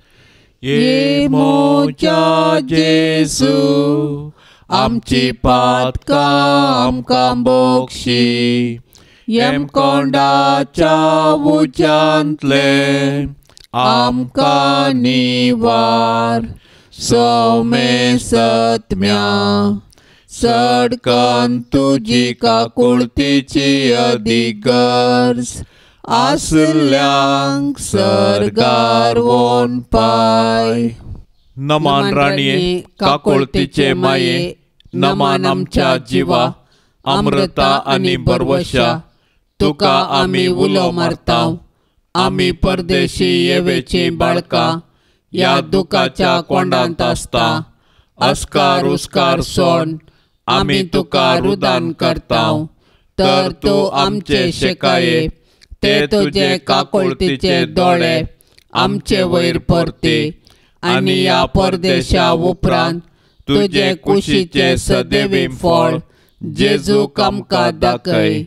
ये मोजा जेजू, आमची पातकां आमकां बोक्षी, यमकोंडाच्या उज्यांतले आमकां निवार, सौमे सत्म्या सडकन तुजी काकुळतीची अधिगर्ज आसल्यांक सर्गार वोन पाय. नमान राणये काकुळतीचे माये, नमान आमच्या जिवा अमृता आनी बरवशा, तुका आमी उलो मारता. आमी परदेशी येवेची बाळकां ह्या दुखाच्या कोंडांत आसता. अस्कार उस्कार सोड आमी तुका रुदान करता, तर तूं आमचे शेकाये ते तुजे काकुळतीचे दोळे आमचे वयर परती आनी ह्या परदेशा उपरांत तुजे कुशीचे सदैवी फळ जेजूक आमकां दाखय.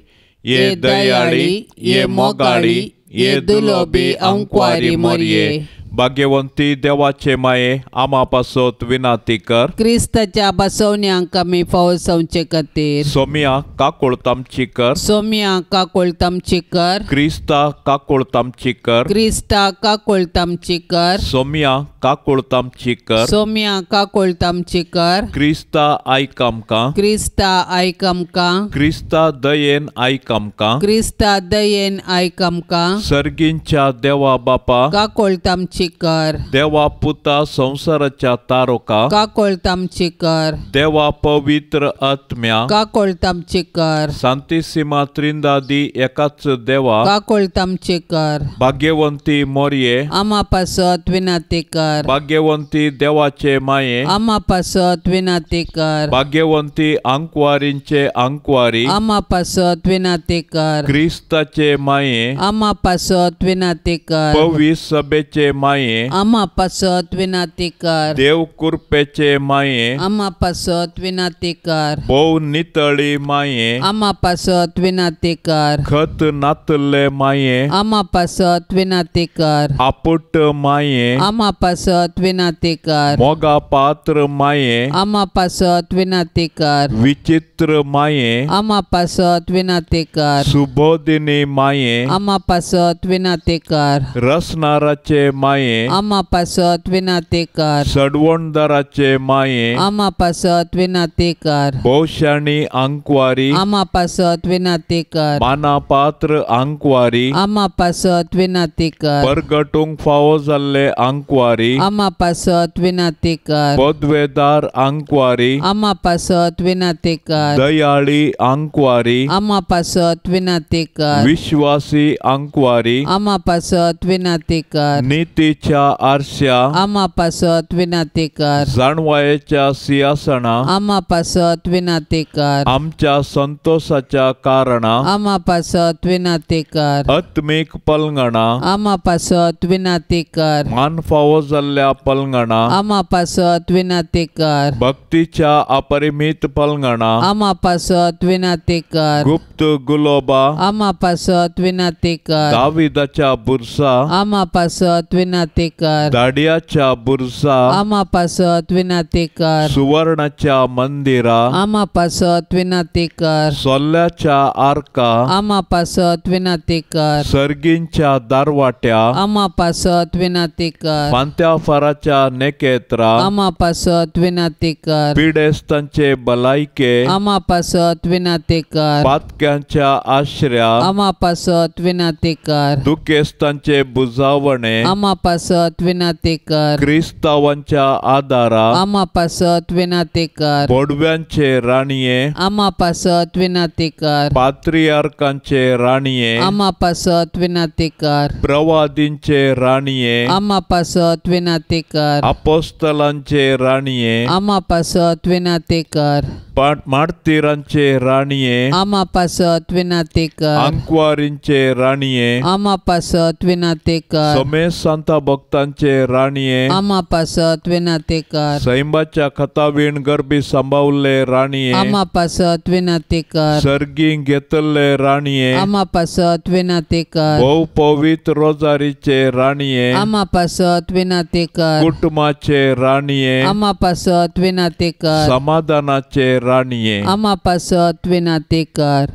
ये दयाळी, ये मोगाळी, ये दुलोबी अंकवारी मोरये, भाग्यवंती देवाचे माये, आमा पासत विनाती कर.
क्रिस्ताच्या बसवण्यांक आमी फावसवचे खातीर.
सोमिया काकुळतामची कर.
सोमिया काकुळतामची कर.
क्रिस्ता काकुळतामची कर.
क्रिस्ता काकुळतामची कर.
सोमिया काकुळतामची कर.
सोमिया काकुळतामची कर.
क्रिस्ता आयक आमकां.
क्रिस्ता आयक आमकां.
क्रिस्ता दयेन आयक आमकां.
क्रिस्ता दयेन आयक आमकां.
सर्गींच्या देवा बापा
काकुळतामची कर.
देवा पुता संवसाराच्या तारोका
काकुळतामची कर.
देवा पवित्र आत्म्या
काकुळतामची कर.
सांतिसिमा त्रिंदादी एकाच देवा
काकुळतामची कर.
भाग्यवंती मोरये
आमा पासत विनंती कर.
भाग्यवंती देवाचे माये
आमा पासत विनंती कर.
भाग्यवंती आंकवारींचे आंकवारी
आमा पासत विनंती कर.
क्रिस्ताचे माये
आमा पासत विनंती कर.
पवित्र सभेचे माये,
आमा पासत विनाती कर।
देव कुरपेचे माये,
आमा पासत विनाती कर।
भोव नितळी माये,
आमा पासत विनाती कर।
खत नातल्ले माये,
आमा पासत विनाती कर।
आपुट माये,
आमा पासत विनाती कर।
मोगा पात्र माये,
आमा पासत विनाती कर।
विचित्र माये,
आमा पासत विनाती कर।
सुबोधिनी माये,
आमा पासत विनाती कर।
रसनाराचे माये,
आमा पासत विनाती कर।
सडवणदाराचे माये,
आमा पासत विनाती कर।
भोवशाणी आंकवारी,
आमा पासत विनाती कर।
मानापात्र आंकवारी,
आमा पासत विनाती कर।
परगटूंक फावो जाल्ले आंकवारी,
आमा पासत विनाती कर।
पदवेदार आंकवारी,
आमा पासत विनाती कर।
दयाळी आंकवारी,
आमा पासत विनाती कर।
विश्वासी आंकवारी,
आमा पासत विनाती कर।
नीतीच्या आरश्या,
आमा पासत विनाती कर।
जाणवायेच्या सिंहासना,
आमा पासत विनाती कर।
आमच्या संतोषाच्या कारणा,
आमा पासत विनाती कर।
आत्मीक पलंगणा,
आमा पासत विनाती कर।
मान फावो जाल्ल्या पलंगणा,
आमा पासत विनाती कर।
भक्तीच्या अपरिमित पलंगणा,
आमा पासत विनाती कर।
गुप्त गुलोबा,
आमा पासत विनाती कर।
दाविदाच्या बुरसा,
आमा पासत विनाती कर।
दाडियाच्या बुरसा,
आमा पासत विनाती कर।
सुवर्णाच्या मंदिरा,
आमा पासत विनाती कर।
सोल्ल्याच्या आर्का,
आमा पासत विनाती कर।
सर्गींच्या दारवाट्या,
आमा पासत विनाती कर।
फांत्या फाराच्या नेकेत्रा,
आमा पासत विनाती कर।
पिडेस्तांचे बलायके,
आमा पासत विनाती कर।
पातक्यांच्या आश्र्या,
आमा पासत विनाती कर।
दुखेस्तांचे बुजावणे,
आमा पासत विनाती कर।
क्रिस्तावांच्या आदारा,
आमा पासत विनाती कर।
बोडव्यांचे राणये,
आमा पासत विनाती कर।
पात्रियार्कांचे राणये,
आमा पासत विनाती कर।
प्रवादींचे राणये,
आमा पासत विनाती कर।
अपोस्तलांचे राणये,
आमा पासत विनाती कर।
मार्तीरांचे राणये,
आमा पासत विनाती कर।
आंकवारींचे राणये,
आमा पासत विनाती कर।
समेस्त सांता भक्तांचे राणये,
आमा पासत विनाती कर।
सैंबाच्या खतावीण गर्भी सांबावल्ले राणये,
आमा पासत विनाती कर।
सर्गी घेतल्ले राणये,
आमा पासत विनाती कर।
भोव पवित्र रोजारीचे राणये,
आमा पासत विनाती कर।
कुटुंबाचे राणये,
आमा पासत विनाती कर।
समाधानाचे राणये,
आमा पासत विनाती कर।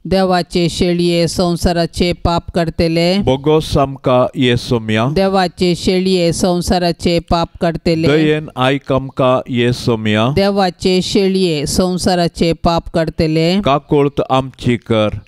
देवाचे शेळये संसाराचे पाप करतले,
बोगोस आमकां येसोम्या।
देवाचे शेळये संसाराचे पाप करतले,
दयेन आयक आमकां येसोम्या।
देवाचे शेळये संसाराचे पाप करतले,
काकुळत आमची कर।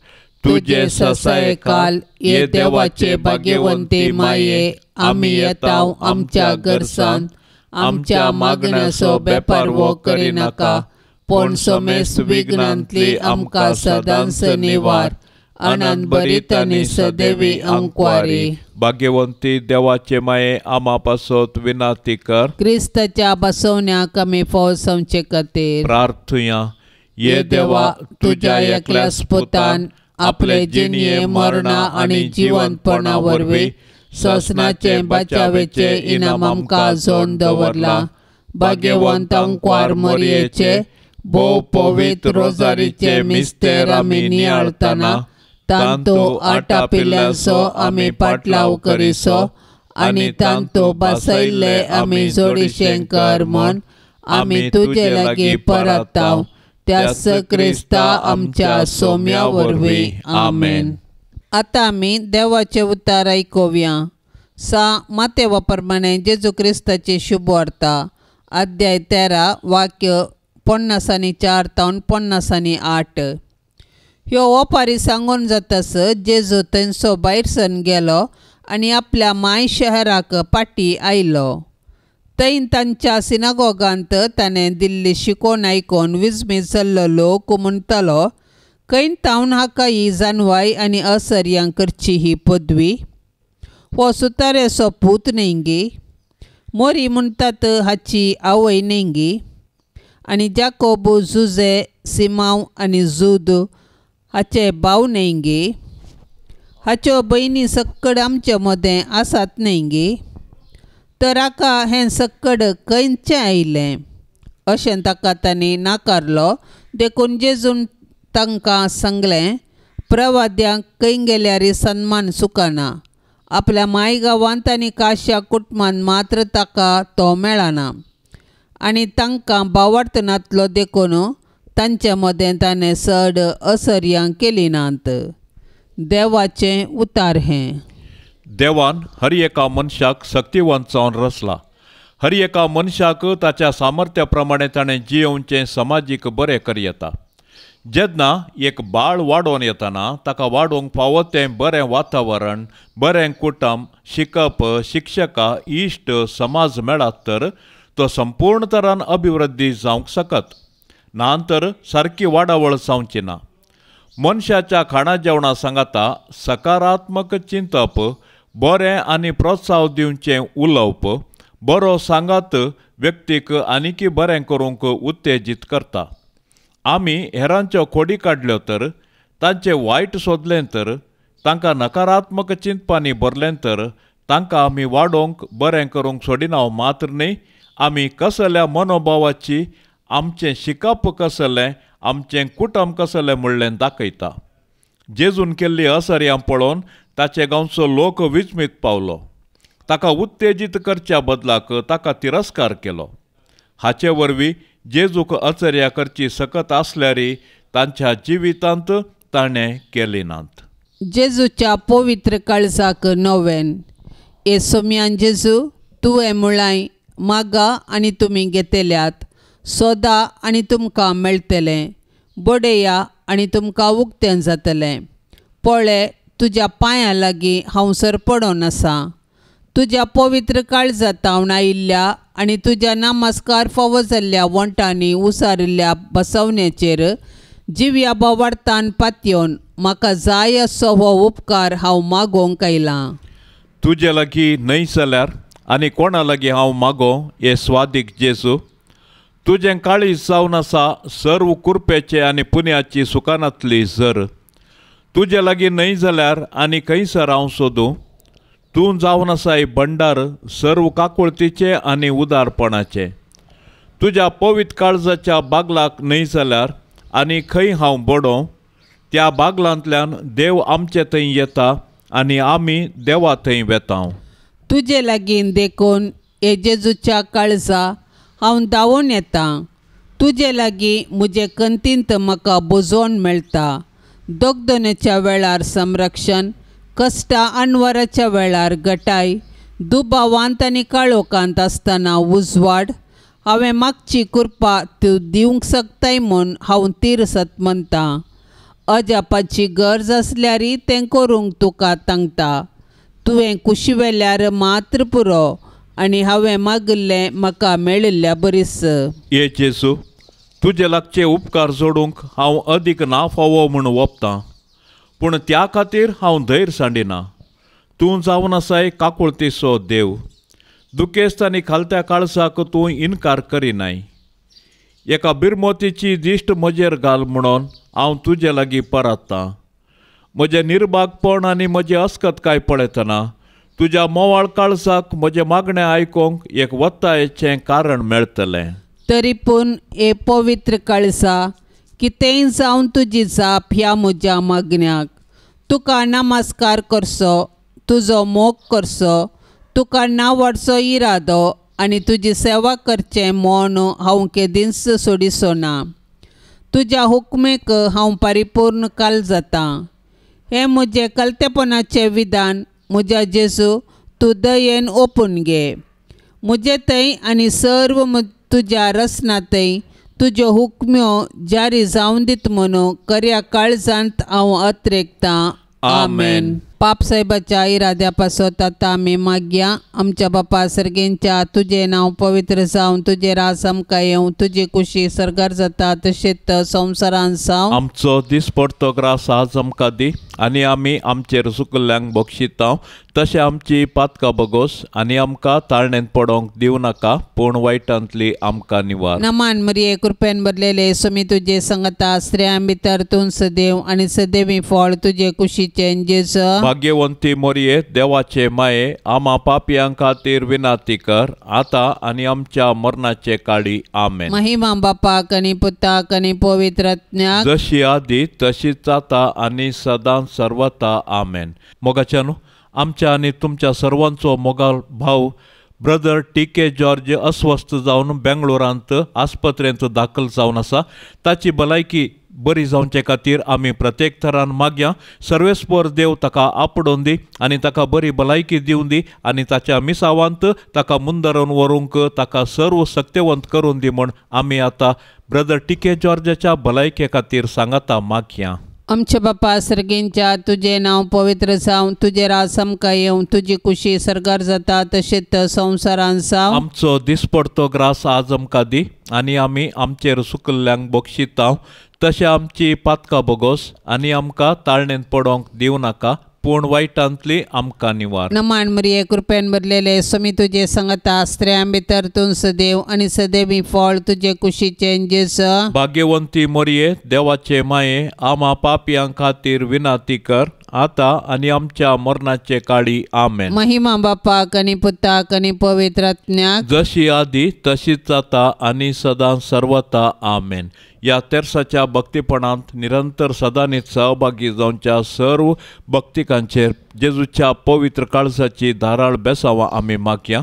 तुझे ससायकाल ये देवाचे भाग्यवंती माये, आमी येताव आमच्या गरसान, आमच्या मागण्याचो बेपारवो करिनाका, पूण समेस्त विघ्नांतली आमकां सदांच निवार। आनंद भरीत आनी सदैवी अंकवारी।
भाग्यवंती देवाचे माये, आमा पासत विनाती कर।
क्रिस्ताच्या बसवण्याक आमी फौज संवचे खातीर
प्रार्थुया। ये देवा, तुज्या एकल्याच पुतान आपले जिणये मरणा आनी जिवंतपणा वरवीं सोसणाचे बचावेचे इनाम आमकां जोडून दवरलां। भाग्यवंत अंकवार मरयेचे भोव पवित्र रोजारीचे मिस्तेर आमी नियाळतना तांतो आटापिल्ल्याचो आमी पाटलाव करिसो आनी तांतो बसयल्ले आमी जोडीशें कर म्हूण आमी तुजे लागीं परताव त्याच क्रिस्ता आमच्या सोम्या वरवीं। आमेन। आतां आमी देवाचें उतार आयकुया। सा मातेवा प्रमाणे जेजू क्रिस्ताची शुभवार्ता अध्याय 13 वाक्य 54 तावन 58। ह्यो ओपारी सांगून जातास जेजू थंयसो भायर सरून गेलो आनी आपल्या माय शहराक पाटी आयलो। थंय तांच्या सिनागोगांत ताणें दिल्ली शिकोवन आयकून विस्मीत जाल्लो लोक म्हणटालो, खंय तावन हाका ही जानवाय आनी असर्यां करची ही पदवी? हो सुताऱ्याचो पूत न्हय गे? मोरी म्हणटात हाची आवय न्हय गे? आनी जाकोब, जुजे, सिमांव आनी जूद हाचे भाव न्हय गे? हाच्यो भयणी सक्कड आमचे मदें आसात न्हय गे?
तर हाका हें सक्कड खंयचें आयलें अशें ताका तांणी नाकारलो. देखून जेजून तांकां सांगलें, प्रवाद्यांक खंय गेल्यार सन्मान चुकना, आपल्या माय गांवांत आनी काश्या कुटुंबांत मात्र ताका तो मेळना. आनी तांकां भावार्थ नातलो देखून तांचे मदें ताणें चड असर्यां केली नात. देवाचें उतार हें.
देवान हर एका मनशाक शक्तिवंत जावन रचला. हर एका मनशाक ताच्या सामर्थ्या प्रमाणे ताणें जियोवचें समाजीक बरें करयता. जेन्ना एक बाळ वाडोवन येतना ताका वाडोवंक फावो तें बरें वातावरण, बरें कुटुंब, शिकप, शिक्षकां, इश्ट, समाज मेळत तर तो संपूर्ण तरान अभिवृद्धी जावंक शकत ना तर सारकी वाडावळ जावची ना. मनशाच्या खाणा जेवणा सांगाता सकारात्मक चिंतप, बरें आनी प्रोत्साहन दिवचें उलोवप, बरो सांगात व्यक्तीक आनीकी बरें करूंक उत्तेजीत करता. आमी हेरांच्यो खोडी काडल्यो तर, तांचें वायट सोदलें तर, तांकां नकारात्मक चिंतपांनी भरलें तर तांकां आमी वाडोवंक बरें करूंक सोडिना मात्र न्ही, आमी कसल्या मनोभावाची, आमचें शिकप कसलें, आमचें कुटुंब कसलें म्हणलें दाखयता. जेजून केल्ली असर्यां पळोवन ताचे गांवचो लोक विस्मीत पावलो. ताका उत्तेजीत करच्या बदलाक ताका तिरस्कार केलो. हाचे वरवीं जेजूक अचर्या करची सकत आसल्यारय तांच्या जिवितांत ताणें केली नात.
जेजूच्या पवित्र काळजाक नोवेन. हे सोम्यान जेजू, तुवें म्हळाय मागा आनी तुमी घेतल्यात, सोदा आनी तुमकां मेळटलें, बडया आनी तुमकां उक्तें जातलें. पळय तुज्या पांयां लागीं हांव सरपडोन आसा. तुज्या पवित्र काळजा तावन आयिल्ल्या आनी तुज्या नमस्कार फावो जाल्ल्या वंटांनी उसारिल्ल्या बसवण्याचेर जिव्या भावार्थान पातयेवन म्हाका जाय असो हो उपकार हांव मागोवंक आयलां.
तुजे लागीं न्हय जाल्यार आनी कोणा लागीं हांव मागो हे स्वादीक जेजू, तुजें काळीज जावन आसा सर्व कुरपेचे आनी पुण्याची सुकानांतली जर. तुजे लागीं न्हय जाल्यार आनी खंयसर हांव सोदूं? तूं जावन आसाय भंडार सर्व काकुळतीचें आनी उदारपणाचें. तुज्या पवित्र काळजाच्या बागलाक न्हय जाल्यार आनी खंय हांव बडोवं? त्या बागलांतल्यान देव आमचे थंय येता आनी आमी देवा थंय वेता.
तुजे लागीं देखून हे जेजूच्या काळजा हांव धांवून येता. तुजे लागीं म्हजे कंतींत म्हाका बुजोवन मेळटा. दगदोनेच्या वेळार संरक्षण, कश्टा अनवराच्या वेळार गटाय, दुबावांत आनी काळोखांत आसतना उजवाड. हांवें मागची कृपा तूं दिवंक शकताय म्हूण हांव तिरसत म्हणटा. अजापाची गरज आसल्यारय तें करूंक तुका तांकता. तुवें कुशी वेल्यार मात्र पुरो आनी हांवें मागिल्लें म्हाका मेळिल्ल्या बरीस.
हे जेजू, तुजे लागचे उपकार जोडूंक हांव अदीक ना फावो म्हूण वपतां, पूण त्या खातीर हांव धैर्य सांडिना. तूं जावन आसाय काकुळतीचो देव, दुखेस्त आनी खालत्या काळजाक तूं इनकार करिनाय. एका बिरमोतीची दिश्ट म्हजेर घाल म्हणून हांव तुजे लागीं परततां. म्हजें निर्भागपण आनी म्हजी अस्कतकाय पळयतना तुज्या मोवाळ काळजाक म्हजें मागणें आयकूंक एक वत्तायेचें कारण मेळटलें.
तरी पूण हे पवित्र काळजा, कितेंय जावन तुजी जाप ह्या म्हज्या मागण्याक. तुका नमस्कार करचो, तुजो मोग करचो, तुका नावडचो इरादो आनी तुजी सेवा करचें म्हूण हांव केदींच सोडिचो ना. तुज्या हुकमेक हांव परिपूर्ण काल जाता. हें म्हजें कलतेपणाचें विधान म्हज्या जेजू, तूं दयेन ओपून घे. म्हजे थंय आनी सर्व तुज्या रचना थंय तुज्यो हुकम्यो जारी जावन दीत म्हणून खऱ्या काळजांत हांव अत्रेकतां. आमेन. पाप साहेबाच्या इराद्या पासत आतां आमी मागया. आमच्या बापा सर्गेंच्या, तुजें नांव पवित्र जावन, तुजें राज आमकां येवं, तुजी कुशी सर्गार जाता तशेंच संवसारांत जावं.
आमचो दिसपडतो ग्रास आज आमकां दी आनी आमी आमचेर चुकल्ल्यांक बक्षिता तशें आमची पातकां बगोस आनी आमकां ताळणेंत पडोवंक दिवं नाका, पूण वायटांतली आमकां निवार.
नमान मरिये, कृपेन भरलेले, स्वामी तुजे संगता, स्त्रियां भितर तूं सदैव आनी सदैवी फळ तुजे कुशीचें जेजू.
भाग्यवंती मोरये देवाचे माये, आमा पापयां खातीर विनाती कर आतां आनी आमच्या मरणाचे काळी. आमेन.
महिमा बापाक आनी पुताक आनी पवित्र आत्म्याक,
जशी आदी तशीच आतां आनी सदां सर्वता. आमेन. मोगाच्यानू, आमच्या आनी तुमच्या सर्वांचो मोगाल भाव ब्रदर टी के जॉर्ज अस्वस्थ जावन बेंगलोरांत आस्पत्रेंत दाखल जावन आसा. ताची भलायकी बरी जावचे खातीर आमी प्रत्येक थरान मागया. सर्वेस्पर देव ताका आपडोवन दी आनी ताका बरी भलायकी दिवन दी आनी ताच्या मिसावांत ताका मुंदरून व्हरूंक ताका सर्व सक्तेवंत करून दी म्हूण आमी आतां ब्रदर टी के जॉर्जाच्या भलायके खातीर सांगाता मागया.
आमच्या बापा सर्गींच्या, तुजें नांव पवित्र जावं, तुजें राज आमकां येवं, तुजी कुशी सर्गार जाता तशेंच संवसारान जावं.
आमचो दिसपडतो ग्रास आज आमकां दी आनी आमी आमचेर सुकल्ल्यांक बक्षितांव तशें आमची पातकां बोगोस आनी आमकां ताळणेंत पडोवंक दिवं नाका, पूण वायटांतली आमकां निवार.
नमान मरिये, कृपेन भरलेले, स्वामी तुजे संगता, स्त्रियां भितर तूं सदैव आनी सदैवी फळ तुजे कुशीचें जेजू.
भाग्यवंती मोरये देवाचे माये, आमा पापयां खातीर विनाती कर आतां आनी आमच्या मरणाचे काळी. आमेन.
महिमा बापाक आनी पुताक आनी पवित्र आत्म्याक,
जशी आदी तशीच आतां आनी सदां सर्वता. आमेन. ह्या तेर्साच्या भक्तीपणांत निरंतर सदांनीच सहभागी जावच्या सर्व भक्तिकांचेर जेजूच्या पवित्र काळजाची धाराळ बेसावां आमी मागया.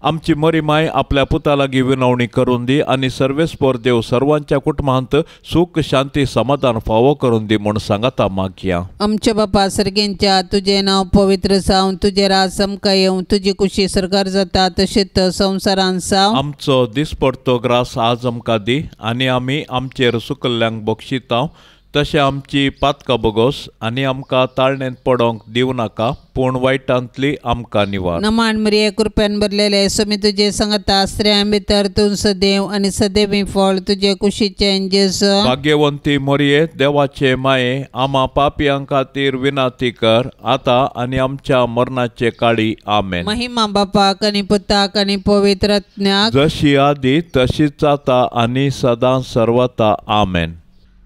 आमची मरी माय आपल्या पुता लागीं विनवणी करून दी आनी सर्वेस्पर देव सर्वांच्या कुटुंबांत सुख शांती समाधान फावो करून दी म्हूण सांगाता मागया.
आमच्या बापा सर्गींच्या, तुजें नांव पवित्र जावं, तुजें राज आमकां येवं, तुजी कुशी सर्गार जाता तशेंच संवसारान जावं.
आमचो दिसपडतो ग्रास आज आमकां दी आनी आमी आमचेर सुकल्ल्यांक बक्षितांव तशें आमची पातकां बोगोस आनी आमकां ताळणेंत पडोवंक दिवं नाका, पूण वायटांतली आमकां निवार.
नमान मरिये, कृपेन भरलेले, स्वामी तुजे संगता, स्त्रियां भितर तूं सदैव आनी सदैवी फळ तुजे कुशीचें जेजू.
भाग्यवंती मोरये देवाचे माये, आमा पापयां खातीर विनाती कर आतां आनी आमच्या मरणाचे काळी. आमेन.
महिमा बापाक आनी पुताक आनी पवित्र आत्म्याक,
जशी आदी तशीच आतां आनी सदां सर्वता. आमेन.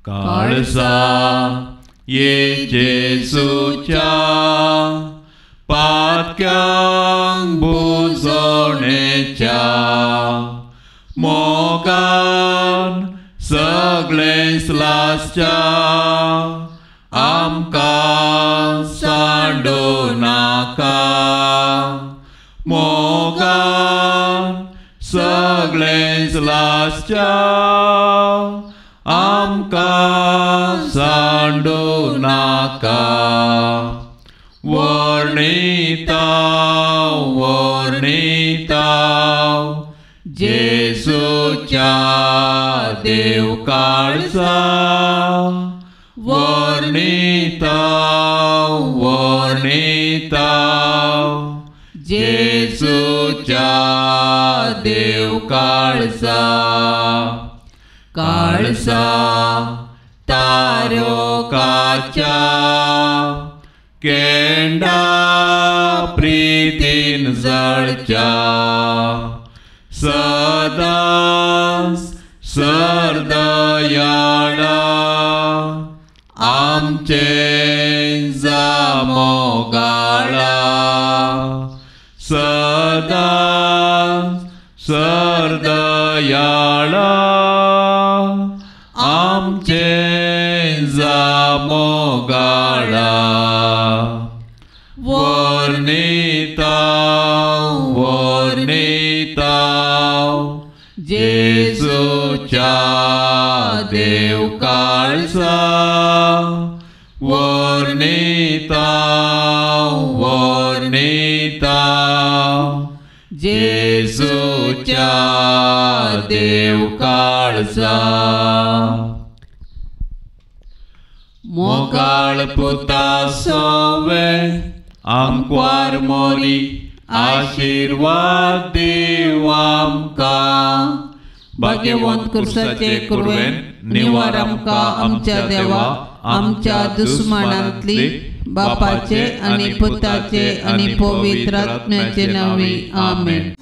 काळजा ये जेजूच्या पातक्यांक बुजोवणेच्या मोगान सगळें लासच्या आमकां सांडू नाका, मोगान सगळें लासच्या आमकां सांडू नाका. वर्णिताव वर्णिताव जेजूच्या देव काळजा, वर्णिताव वर्णिताव जेजूच्या देव काळजा. काळजा तारोकाच्या केंडा प्रीतीन जळच्या सदांच सरदयाळा आमचे जामोगाळा, सदांच सरदयाळा आमचे जामोगाळा. वर्णिताव वर्णिताव जेजूच्या देव काळजा, वर्णिताव वर्णिताव जेजूच्या देव काळजा. मोगाळ पुता सोवे आमक्वार मोरी आशीर्वाद देव आमकां,
भाग्यवंत कुर्साचे कुरवेन निवार आमकां आमच्या देवा आमच्या दुस्मानांतली, बापाचे आनी पुताचे आनी पवित्र आत्म्याचे नांवी. आमेन.